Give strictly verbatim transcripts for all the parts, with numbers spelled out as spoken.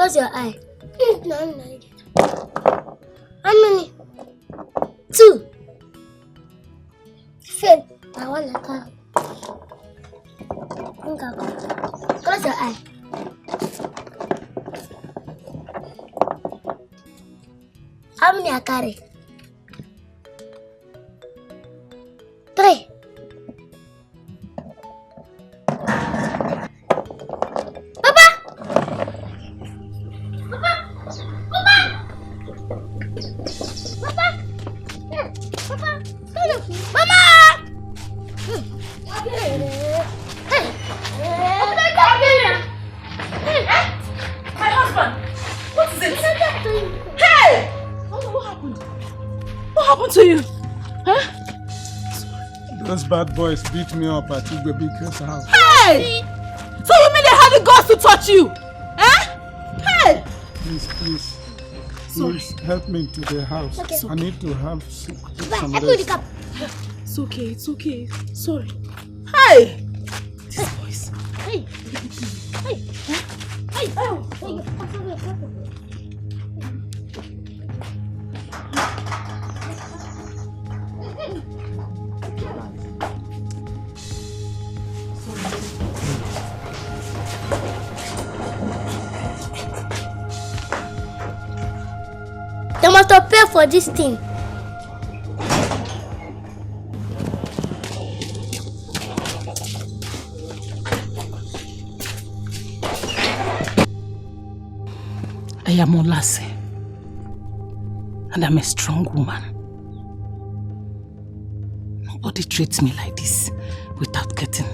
Close your eye. Hmm, no, no, no. How many? Two. Fail. I want a car. Close your eye. How many I carry? Three. Papa! Papa! Papa! Papa! Papa! Mama! My husband! What is it? Hey! What, what happened? What happened to you? Huh? Those bad boys beat me up at Igwe Biko's house. Hey! So you mean they had the guts to touch you? Eh? Hey! Please, please. Sorry. Please help me to the house. Okay. I need to have s- some rest. It's okay, it's okay. Sorry. Hey! These boys. Hey! Hey! Hey! Hey! They must have paid for this thing. I am Olase, and I'm a strong woman. Nobody treats me like this without getting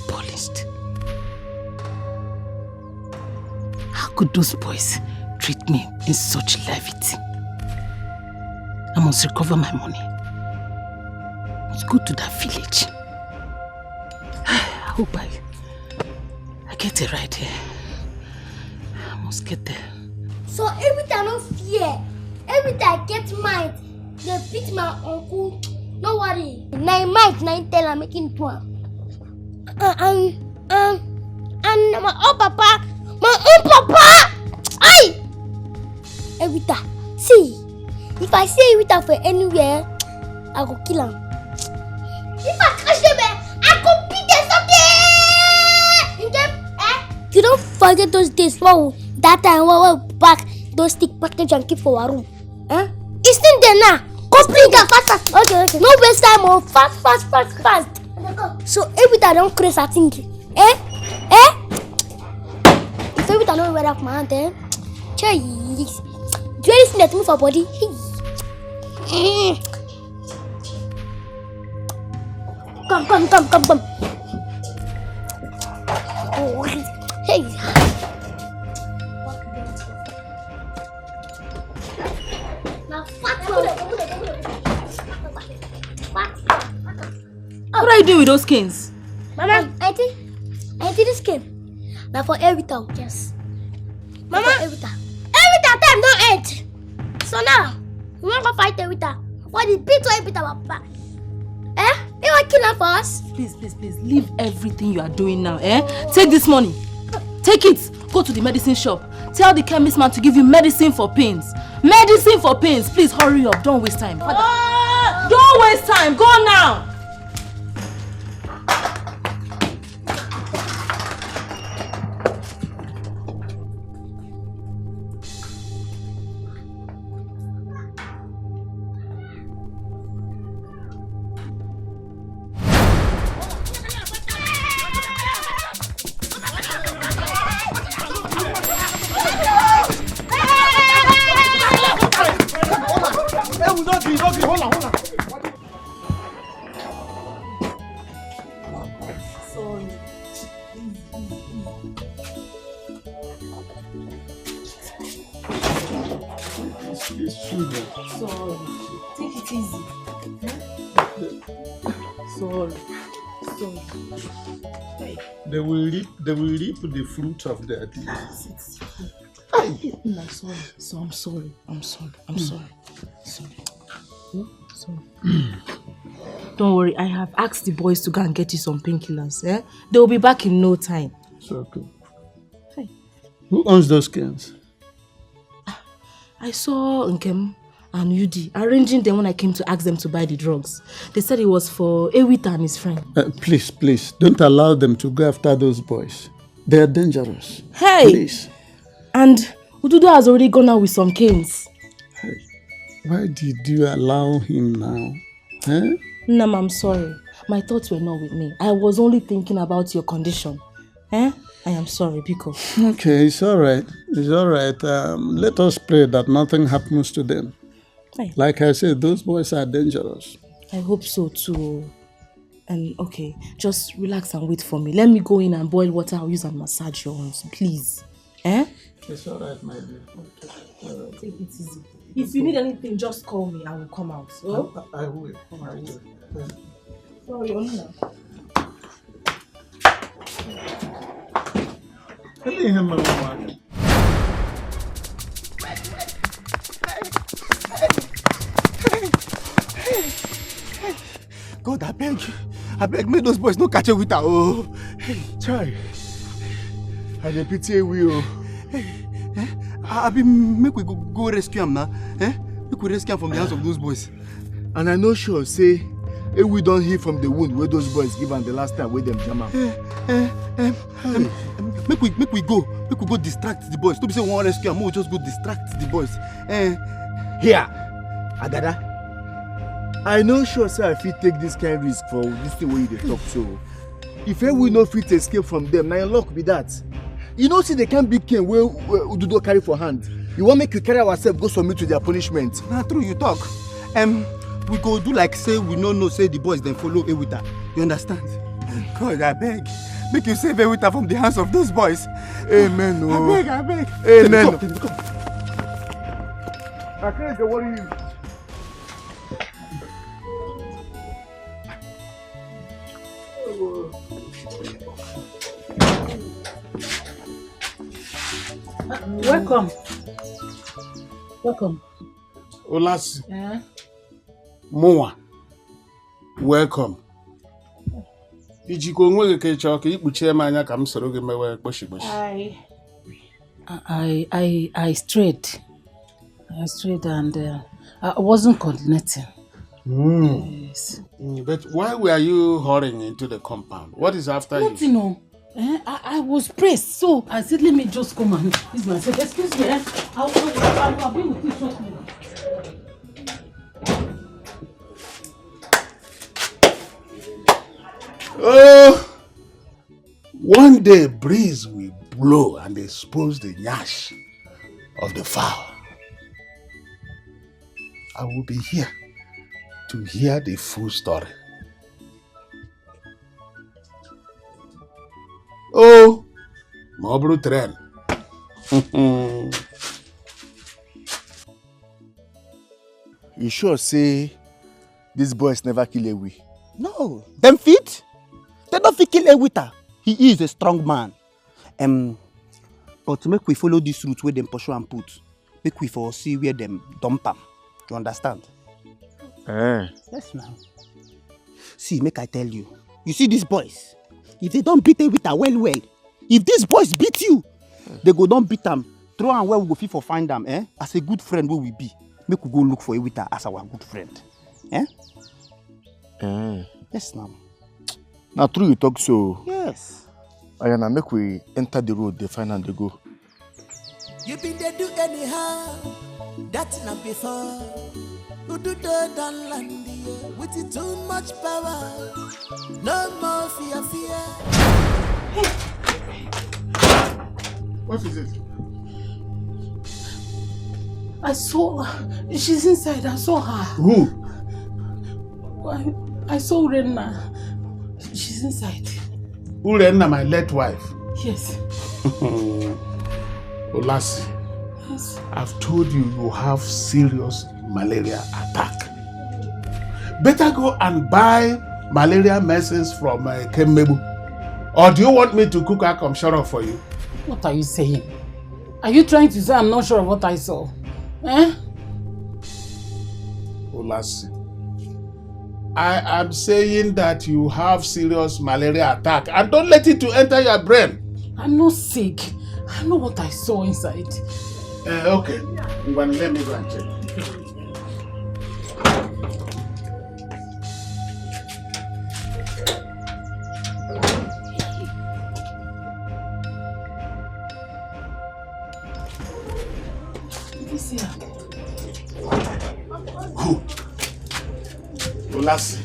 polished. How could those boys treat me in such levity? I must recover my money. Let's go to that village. I hope I, I get a ride here. I must get there. So every time I no fear, every time I get mind, they beat my uncle. No worry. Na him mind, na him tell am make him do am. Uh, um, um, and my own papa, my own papa. Aye! Evita, see, if I see Evita for anywhere, I go kill am. If I catch them, eh, I go beat them something. You get, eh? You don't forget those days. Wow, that time, wow, wow, back those stick package and keep for our room. Eh? It's still there now. Go bring am fast, fast. Okay, okay. No waste time, oh, fast, fast, fast, fast. So Evita don craze, I think. Eh? Eh? If Evita no wear up my hand, eh? Chey, do anything that move for body. Hey. Mm. Come, come, come, come, come. Oh, hey. Now, fat one. Fat one. What are you doing with those skins? Mama, auntie, auntie, this skin. Now for Evita. Yes. Mama, Evita. Evita time don't end. So now, we want to fight Evita. For the beat of Evita, papa. Eh? You want kill her for us? Please, please, please, leave everything you are doing now, eh? Take this money. Take it. Go to the medicine shop. Tell the chemist man to give you medicine for pains. Medicine for pains. Please hurry up. Don't waste time. Father, don't waste time. Go now. Hey, we don't gree, don't gree. Hold on, hold on. Sorry. It's, it's true, though. Sorry. Take it easy. Sorry. Sorry. Hey. They will reap, they will reap the fruit of their deeds. Hey. No, sorry. So I'm sorry. I'm sorry. I'm sorry. Sorry. Sorry. Don't worry. I have asked the boys to go and get you some painkillers. Eh? They will be back in no time. It's okay. Hey. Who owns those skins? I saw Nkem and Yudi arranging them when I came to ask them to buy the drugs. They said it was for Ewita and his friend. Uh, please, please, don't allow them to go after those boys. They are dangerous. Hey! Please. And Ududo has already gone out with some canes. Hey, why did you allow him now? Eh? Nam, I'm sorry. My thoughts were not with me. I was only thinking about your condition. Eh? I am sorry, Biko. Okay, it's all right. It's all right. Um, let us pray that nothing happens to them. Hey. Like I said, those boys are dangerous. I hope so too. Um, okay, just relax and wait for me. Let me go in and boil water I'll use and massage your wounds, please. Eh? It's all right, my dear. Take it easy. If you need anything, just call me. I will come out. Oh? I, I will. I will. Sorry, Oluna. God, I beg, I beg, make those boys no catch Ewita. Oh, hey, chai. I dey pity Ewi. Oh, hey, eh? I, I be make we go, go rescue him now. Eh? Make we rescue him from the hands of those boys. And I no sure say Ewi don heal from the wound wey those boys give am the last time wey dem jam am. Eh, eh, eh, em, em, make we make we go make we go distract the boys. No be say we wan rescue am, make we just go distract the boys. Eh. Here, Agada, I no sure say I fit take this kind risk for this thing wey you dey talk so. If Ewi no fit escape from them, na your luck be that. You no see the kind big cane wey Ududo carry for hand. You wan make we carry ourselves go submit to their punishment. Na true you talk. Em, we go do like say we no know say the boys dem follow Ewita. You understand? God, I beg. Make you save Ewita from the hands of those boys. Amen. Oh. I beg, I beg. Amen. Come, come. I can't worry you. Welcome. Welcome. Olasi. Eh? Mụnwa. Welcome. Ijikwa onwe gị ka ị chọọ ka ikpuchie m anya ka m soro gị mewe kposhi kposhi. I, I, I, I strayed. I strayed and uh, I wasn't coordinating. Mm. Yes. Mm, but why were you hurrying into the compound? What is after Nothing, you? No. Eh, I, I was pressed, so I said, let me just come and ease myself. Excuse me, eh? I'll, I'll, I'll, I'll be with you shortly. Oh, one day breeze will blow and expose the nyash of the fowl. I will be here to hear the full story. Oh, ma ọ bụrụ tren. You sure say these boys never kill Ewi? No, dem fit. Dem no fit kill Ewita. He is a strong man. Um, but make we follow this route wey dem pursue am put. Make we for see where dem dump am. You understand? Eh. Yes, now. See, make I tell you. You see these boys? If they don't beat Ewita well well, if these boys beat you, they go don beat am. Throw am where we go fit for find am, eh? As a good friend wey we be, make we go look for Ewita as our good friend. Eh? Eh. Yes, now. Na true you talk so. Yes. Oya na, make we enter the road, dey find am dey go. You been dey do anyhow, that na before. Ududo don land here with too much power. No more fear, fear. What is it? I saw her. She's inside. I saw her. Who? I, I saw Urenna. She's inside. Urenna, my late wife. Yes. Olasi, yes. I've told you, you have serious malaria attack. Better go and buy malaria medicines from uh, Kemmebu. Or do you want me to cook akomshoro for you? What are you saying? Are you trying to say I'm not sure of what I saw? Eh? Olasi, I am saying that you have serious malaria attack and don't let it to enter your brain. I'm not sick. I know what I saw inside. Eh, okay. Ngwan, let me go and check. This year. Good. Ulasi,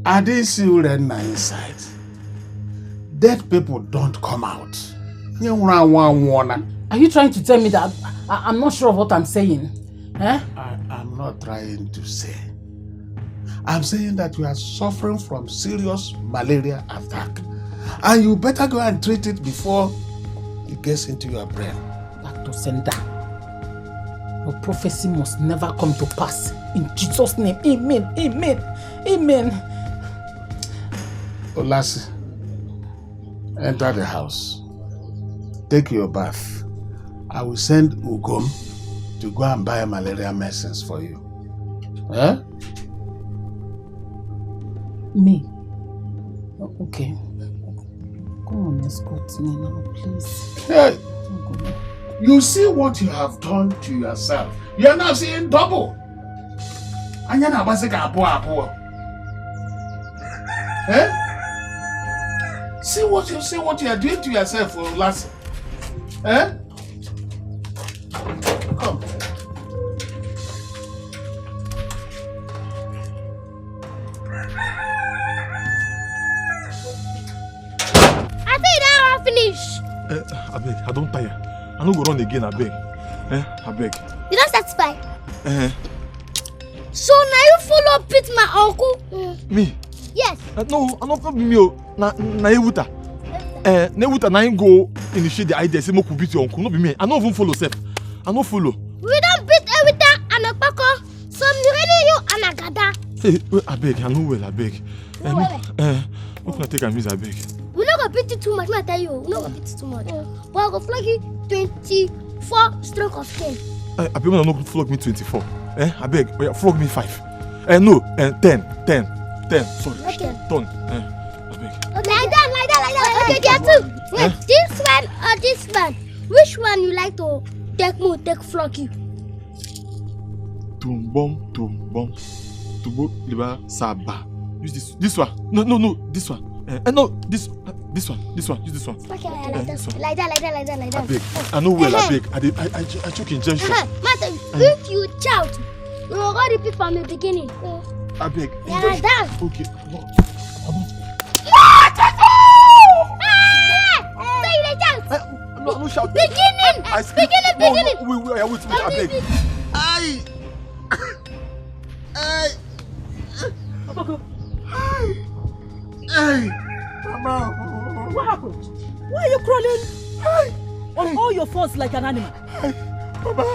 I didn't see Urenna inside. Dead people don't come out. Nye nwụrụ anwụ anwụọna. Are you trying to tell me that I, I'm not sure of what I'm saying? Eh? I am not trying to say. I'm saying that you are suffering from serious malaria attack. And you better go and treat it before it gets into your brain. Back to sender. Your prophecy must never come to pass. In Jesus' name, amen, amen, amen. Ulasi, enter the house. Take your bath. I will send Ugom to go and buy malaria medicines for you. Eh? Me? Okay. Come on, escort me now, please. Hey, you see what you have done to yourself. You are now seeing double. Anya na-agbasị ka abụọ abụọ. Eh? See what you see what you are doing to yourself, Ulasi. Eh? Come. I say that one finish. Eh, abeg, I don tire. I no go run again, abeg. Eh, abeg. You don satisfy? Eh. So na you follow beat my uncle? Mm. Me? Yes. Uh, no, I no be me o. Na na Ewuta. Eh, na Ewuta na him go initiate the idea say make we beat your uncle. No be me. I no even follow sef. I no follow. We don beat Ewuta and Okpoko. So remaining you and Agada. Hey, wait, abeg, I no well, abeg. No well. Eh, make una take am easy, abeg. We no go beat you too much, make I tell you. We no go beat you too much. But I go flog you twenty-four stroke of cane. Eh, abeg, una no flog me twenty-four. Eh, abeg, oya, flog me five. Eh, no, eh, ten, ten, ten, sorry. Okay. Turn, eh, abeg. Okay, like that, like that, like that. Okay, there are two. Wait, this one or this one? Which one you like to take me, take flog you? Tumbom, tumbom, tubo, liba, saba. Use this, this one. No, no, no, this one. Eh, eh, no, this, this one, this one. Use this one. Okay, like that, like that, like that, like that. Abeg, I no well, abeg. I dey, I, I, I choke injection. Uh-huh. Matter, if you shout, you go repeat from the beginning. Abeg. Yeah, injection. Like that. Okay. No. Ah! So you dey shout? Eh, no, I no shout. Beginning. I speak. Beginning, no, beginning. No, wait, wait, wait, wait, abeg. Aye. Aye. Hey! Hey! Mama! What happened? Why are you crawling on all your fours like an animal? Hey! Mama!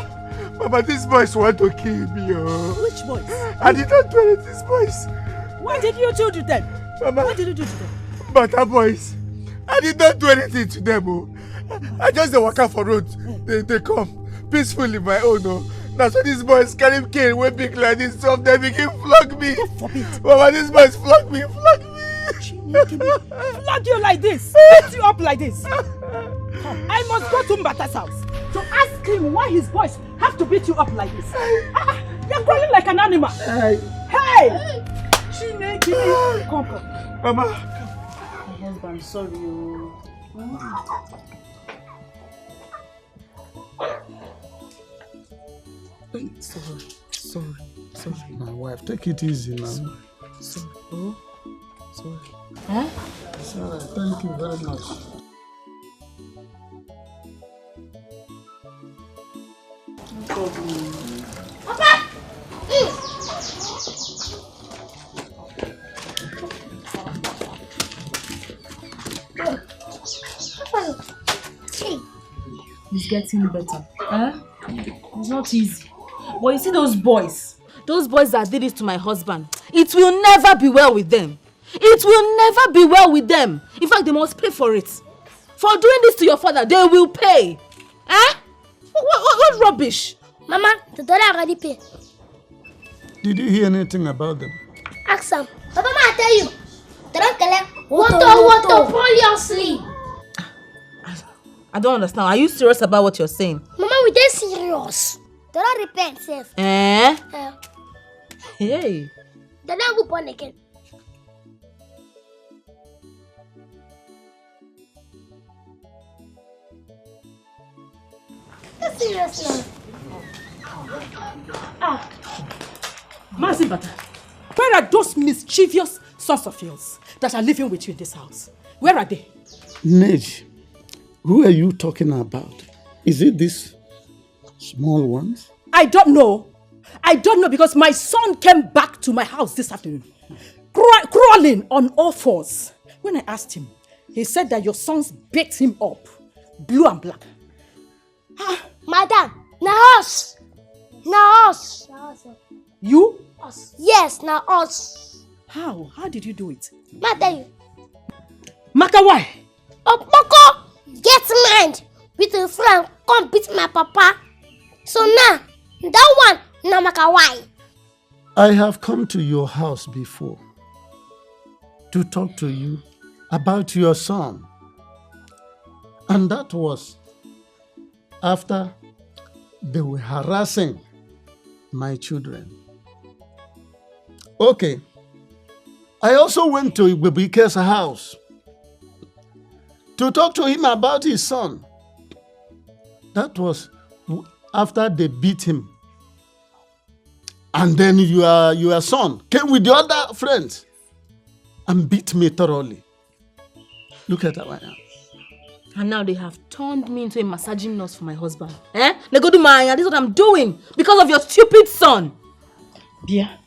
Mama, these boys want to kill me, oh. Which boys? I did not do anything, these boys. What did you do to them? Mama! What did you do to them? Bata boys. I did not do anything to them, oh. I just dey waka for road. They, they come peacefully my own, oh. Na so these boys carry cane wey big like this, some of them begin flog me. God forbid. Mama, these boys flog me, flog me. Chineke me. Flog you like this, beat you up like this. Come, I must go to Mbata's house to ask him why his boys have to beat you up like this. Ah, ah, you're crawling like an animal. Hey. Hey! Chineke me. Come, come. Mama. My husband, sorry, oh. Sorry, sorry, sorry. My wife, take it easy now. Sorry, sorry. Oh, sorry. Eh? Sorry, thank you very much. No problem. Papa! He's getting better. Eh? It's not easy. But you see those boys? Those boys that did this to my husband, it will never be well with them. It will never be well with them. In fact, they must pay for it. For doing this to your father, they will pay. Eh? What, what, what rubbish? Mama, the daughter already pay. Did you hear anything about them? Ask am. Papa, ma, I tell you. They don collect woto woto, woto, woto, follow your sleep. I don't understand. Are you serious about what you're saying? Mama, we dey Us. They don't repent sef. Eh? Eh. Hey. They don't go born again. Serious now. Ah, Mazi Bata, where are those mischievous sons of yours that are living with you in this house? Where are they? Ned, who are you talking about? Is it these small ones? I don't know. I don't know because my son came back to my house this afternoon, craw- crawling on all fours. When I asked him, he said that your sons beat him up, blue and black. Madam, na us. Na us. You? Yes, na us. How? How did you do it? Ma tell you. Maka, why? Okpoko get mind with him friend come beat my papa. So now, that one na Maka why. I have come to your house before to talk to you about your son. And that was after they were harassing my children. Okay. I also went to Igbebike's house to talk to him about his son. That was w- after they beat him. And then your, your son came with the other friends and beat me thoroughly. Look at our hands. And now they have turned me into a massaging nurse for my husband. Eh? They go do my, and this is what I'm doing because of your stupid son. Bia,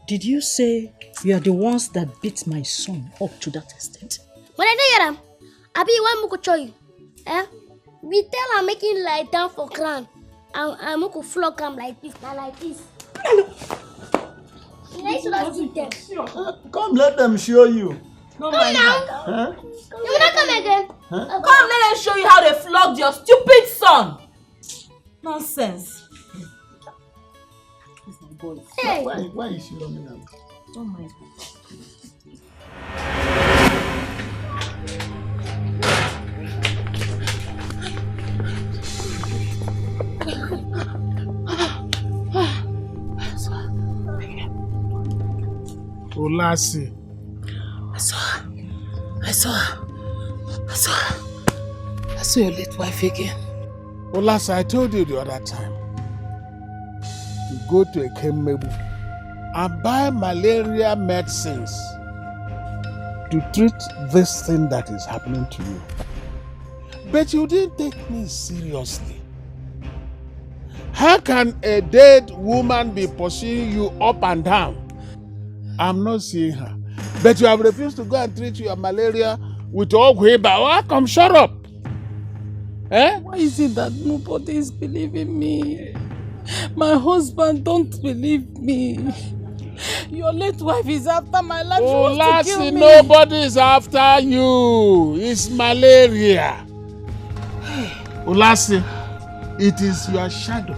did you say you are the ones that beat my son up to that extent? When I know Yaram, I be one muku show you. Eh? We tell her make him lie down for ground and, and muku flog him like this, na like this. Let's not do them. Come, let them show you. No mind her. Huh? You will not come again. Come, let them show you how they flogged your stupid son. Nonsense. These boys. Hey. Why, why is she running out? Don't mind her. Olasi. I saw her. I saw her. I saw her. I saw your late wife again. Olasi, I told you the other time to go to Ekemegbu and buy malaria medicines to treat this thing that is happening to you. But you didn't take me seriously. How can a dead woman be pursuing you up and down? I'm not seeing her. But you have refused to go and treat your malaria with Ogwiba. How come? Shut up. Eh? Why is it that nobody is believing me? My husband don't believe me. Your late wife is after my life. She wants to kill Olasi, me. Nobody is after you. It's malaria. Olasi, it is your shadow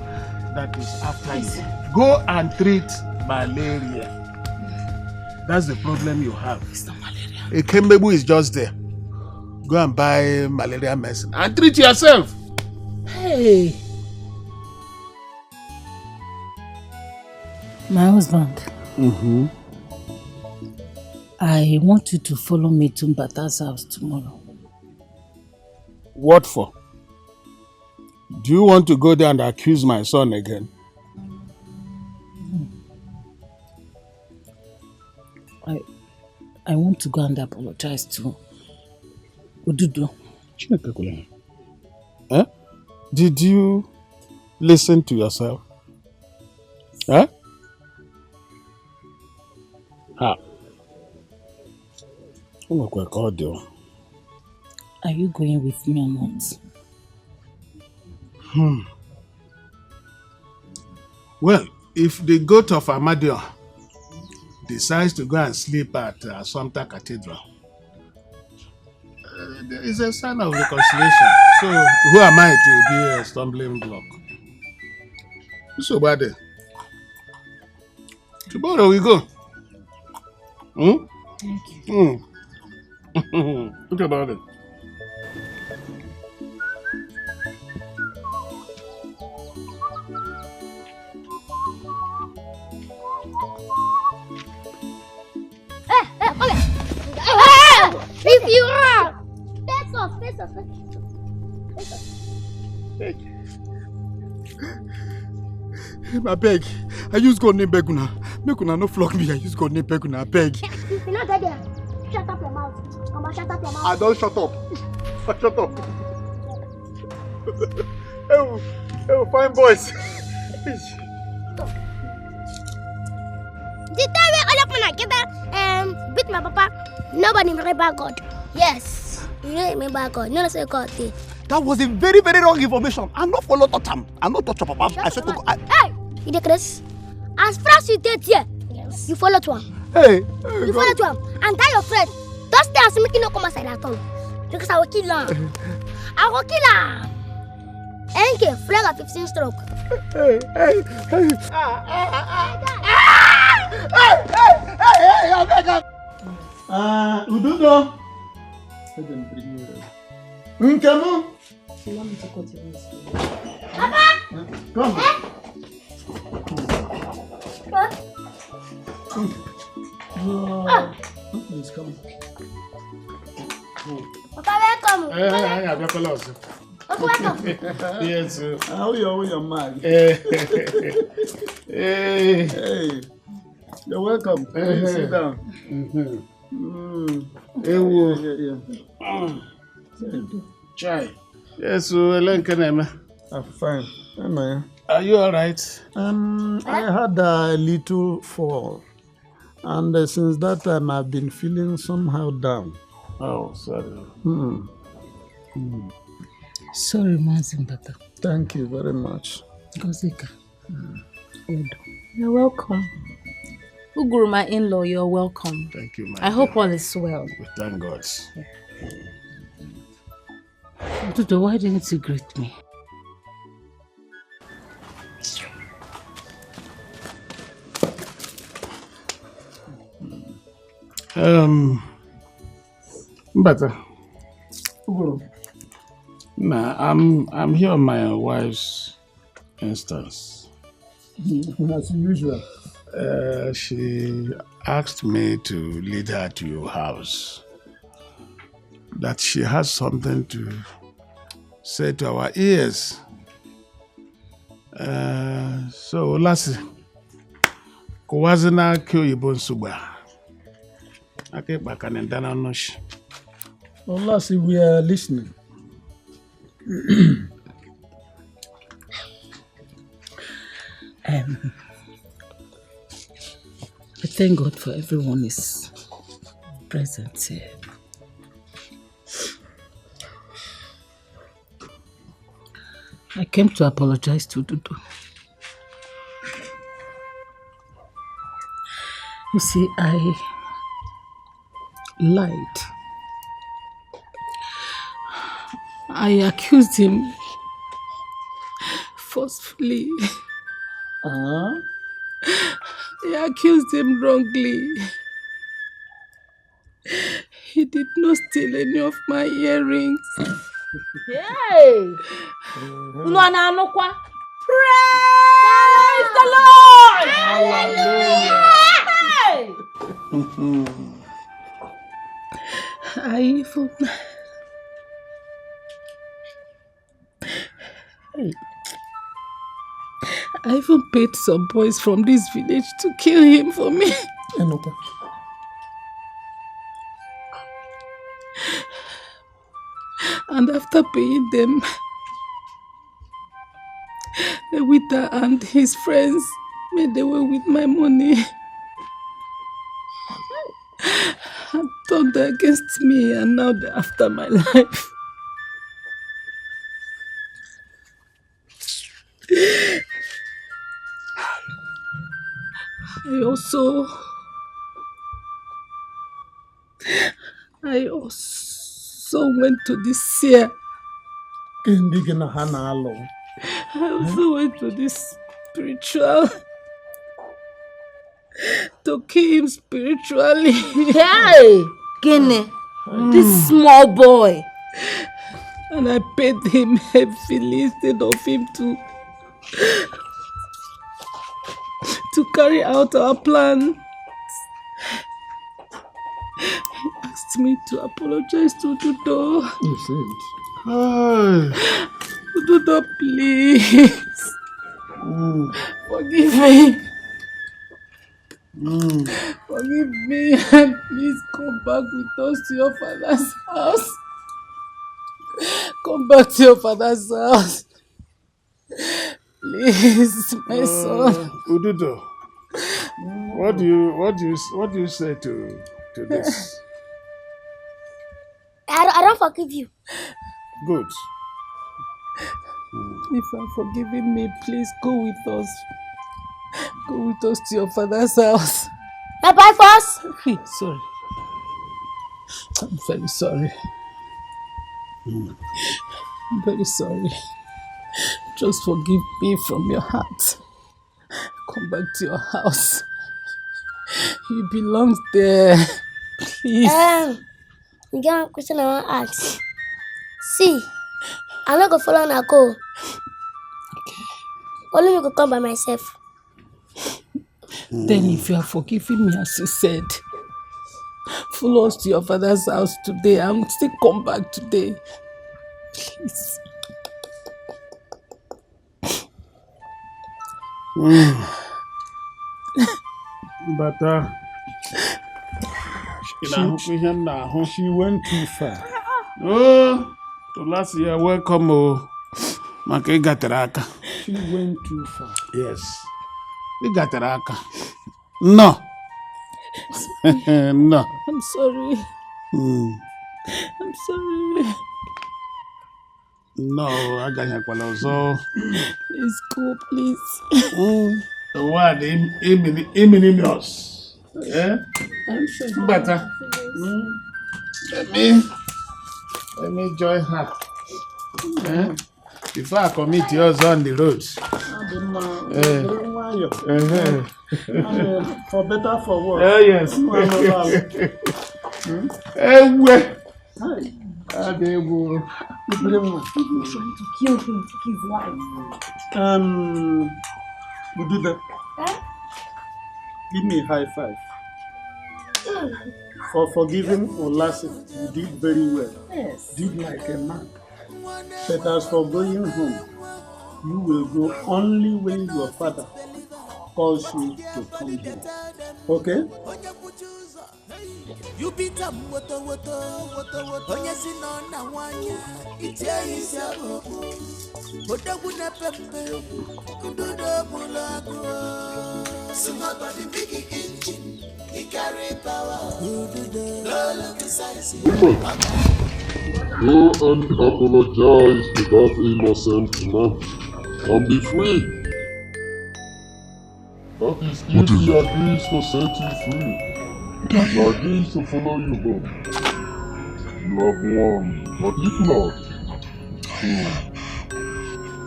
that is after you. Go and treat malaria. That's the problem you have. It's not malaria. Ekemegbu is just there. Go and buy malaria medicine and treat yourself. Hey. My husband, Mm-hmm. I want you to follow me to Mbata's house tomorrow. What for? Do you want to go there and accuse my son again? I I want to go and apologize to Ududo. Chineke kwere. Eh? Did you listen to yourself? Eh? Ha. O nwekwa ka ọ dị o. Are you going with me or not? Hmm. Well, if the goat of Amadion decides to go and sleep at uh, Assumpta Cathedral, uh, there is a sign of reconciliation. So who am I to be a stumbling block? So bad. Tomorrow we go. Hmm? Thank you. Hmm. Look about it. Beg. Abeg, I use God name beg una. Make una no flog me. I use God name beg una. Abeg. You no get there. Shut up your mouth. Come on, shut up your mouth. I don't shut up. Shut up. Oh, oh, fine boys. The time wey Olokmana get that um beat my papa, nobody remember God. Yes, you no remember God. You no say God dey. That was a very, very wrong information. I no follow touch am. I no touch your papa. I swear to God. I... Hey, you dey craze? As far as you dey there, yes, you follow to am. Hey, hey, you follow to am, and tell your friend, don't stay as make you no come outside at all, because I will kill am. I will kill am. N K, flag of fifteen stroke. Hey, hey, hey. Ah, ah, ah, ah. Ah! Hey, hey, hey, hey, hey, abeg, abeg. Ah, Ududo. Let them bring you. Nkemu. You want me to cut your nails? Papa! Come. Eh? What? No. Ah. Please come. Papa, welcome. Eh, eh, eh, Abiakola also. Papa, welcome. Yes, sir. Ah, who your, who your man? Eh. Eh. Hey, you're welcome. Eh. Sit down. Mm-hmm. Mm. Ewo. Yeah, yeah, yeah. Mm. Chai. Yes, so Ellen Keneme. I'm fine. Am I? Are you all right? Um, I had a little fall, and uh, since that time I've been feeling somehow down. Oh, sorry. Hmm. Sorry, Mazi Mbata. Thank you very much. Gozika. Good. You're welcome. Uguru, my in-law, you're welcome. Thank you, my I hope dear. All is well. We thank God. Ududo, why didn't you greet me? Um, Mbata. Uguru. Nah, I'm I'm here on my wife's instance. As usual. Uh, she asked me to lead her to your house. That she has something to say to our ears. Uh, so, Lassie, kụwazina akị oyibo nsogbu a. Akị ịkpa ka na-eda na nnọchi. Lassie, we are listening. Um, I thank God for everyone is present here. I came to apologize to Ududo. You see, I lied. I accused him forcefully. Uh-huh. I accused him wrongly. He did not steal any of my earrings. Hey! Unu a na-anụkwa? Praise the Lord! Hallelujah! Hey! I even, hey. I even paid some boys from this village to kill him for me. Enoka. And after paying them, Ewita and his friends made away with my money and turned against me, and now they're after my life. I also, I also went to this year. Ndị gị na ha na-alụ. I also went to this spiritual to kill him spiritually. Hey, Kenny, this small boy. And I paid him heavily instead of him to to carry out our plan. He asked me to apologize to Ududo. You said. Hey. Ududo, please. Mm. Forgive me. Mm. Forgive me and please come back with us to your father's house. Come back to your father's house. Please, my son. Uh, Ududo, what do you what do you what do you say to to this? I don't, I don't forgive you. Good. If you are forgiving me, please go with us. Go with us to your father's house. Not by force. Hey, sorry. I'm very sorry. I'm very sorry. Just forgive me from your heart. Come back to your house. You belong there. Please. Um, you get one question I want to ask. See, I no go follow una go. Only me go come by myself. Then if you are forgiving me as you said, follow us to your father's house today and still come back today. Please. Mm. But uh, ị na-ahụkwa ihe m na-ahụ. She went too far. Oh, Tulasi, you're welcome o. Maka ị gatere aka. She went too far. Yes. Ị gatere aka. No. No. I'm sorry. Mm. I'm sorry. No, agaghịkwala ọzọ. Please go, please. Mm. Ụwa dị im- imini- iminimios. Eh? I'm sorry. Mbata. Mm. Let me let me join her. Eh? Before I commit yours on the road. Ọ dị mma, Eh. were nwayọ. Uh-huh. Eh, for better, for worse. Eh, yes. Nwa nọ n'ala. Ewe. Hi. Adị egwu. Ebere nwa. People trying to kill him, take his life. Um, Ududo, Eh? give me a high five for forgiving Olasi. You did very well. Yes. Did like a man. But as for going home, you will go only when your father calls you to come home. Okay? You beat am woto woto woto woto. Onye si na ọ na nwanyị itie ya isi abụ okpu. Odogwu na-epe mpe, ndụdọ bụlụ agụ. Small body, big engine, e carry power. No look inside, see. Go and apologize to that innocent man and be free. That is, if he agrees to set you free, he agrees to follow you home, you have won. But if not, hmm.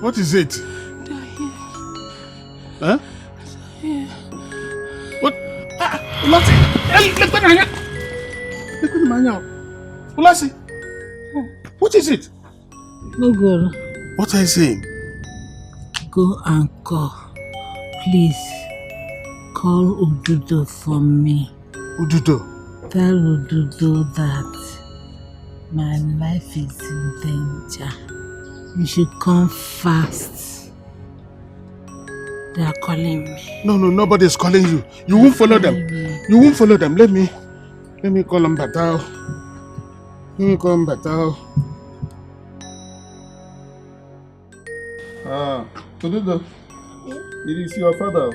What is it? Huh? What? Ah, Ulasi. Hey, lekwe n'anya. Lekwe n'anya. Ulasi. What is it? Ogoro, What are you saying? Go and call. Please, call Ududo for me. Ududo. Tell Ududo that my life is in danger. You should come fast. They are calling me. No, no, nobody is calling you. You won't follow them. You won't follow them. Let me, let me call Mbata. Let me call Mbata. Ah, Ududo. It is your father.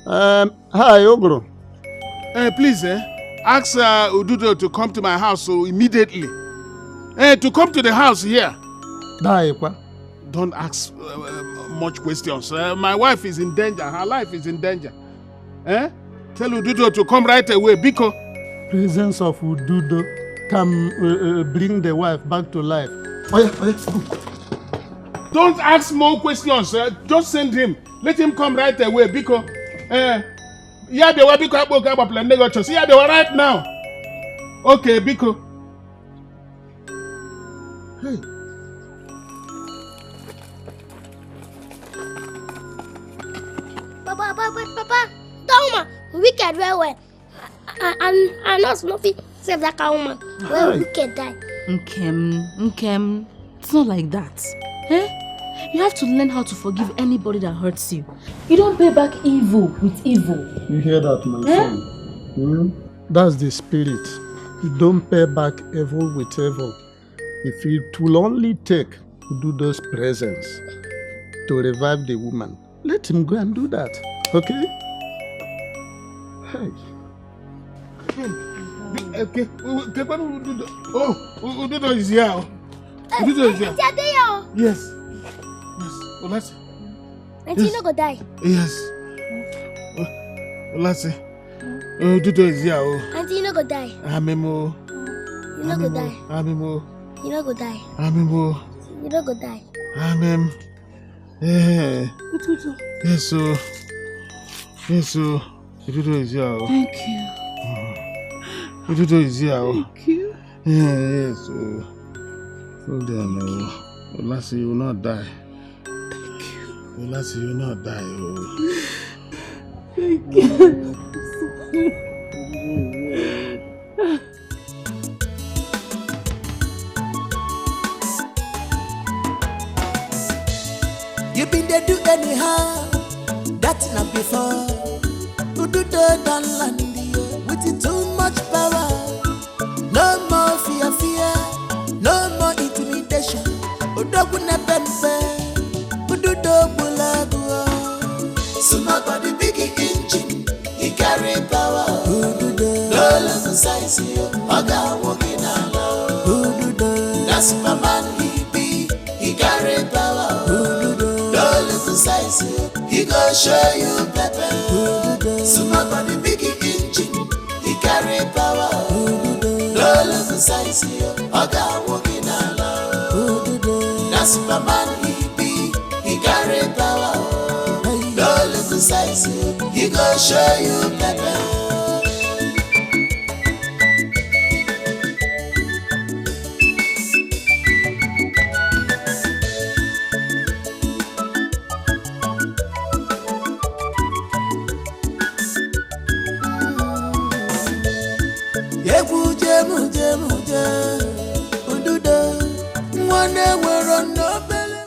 Um, hi, Ogoro. Uh, please, eh, ask uh, Ududo to come to my house so immediately. Eh, to come to the house here. Daikwa. Don't ask uh, uh, much questions. Uh, my wife is in danger. Her life is in danger. Eh? Tell Ududo to come right away, biko. Presence of Ududo can uh, uh, bring the wife back to life. Oh yeah, oh yeah, go. Don't ask more questions. Uh, just send him. Let him come right away, biko. Eh? Ya bịawa, biko, akpọ oke agbapụla nne gị ọchọ. Ya bịawa right now. Okay, biko. Hey. Papa, papa, papa, that woman wicked well well. I, I, I know no fit save that kind woman. Well, Hi. Wicked die. Nkem, Nkem, it's not like that. Eh? You have to learn how to forgive anybody that hurts you. You don't pay back evil with evil. You hear that, my Eh? son? Hmm? That's the spirit. You don't pay back evil with evil. If it will only take Ududo's presence to revive the woman, let him go and do that. Okay? Hey. Okay. Ududo. Oh, Ududo is here. Ududo is here. Auntie Adeyo. Yes. Yes. Olasi. Auntie, you no go die. Yes. Olasi. Ududo is here. Oh. Auntie, you no go die. Amimo. You no go die. Amimo. You no go die. Amimo. You no go die. Amim. Eh. Yes, so. Yes, so. Ududo is here. Oh. Thank you. Ududo is here. Oh. Thank you. Yes, oh. Hold on, oh. Olasi, you will not die. Thank you. Olasi, you will not die, oh. Thank you. You been dey do anyhow, that na before. Ududo don land you with too much power. No more fear, fear, no more intimidation. Odogwu na pempe, Ududo gbulagu. Small body, big engine, he carry power. Ududo. No look size you, oga walking alone. Ududo. That's Superman he be, he carry power. Ududo. No look size you, he go show you pepper. Ududo. Small body, big engine, he carry power. Ududo. No look size you, oga walking alone. Ududo. Na Superman he be, he carry power. Hey. No look size you, he go show you pepper.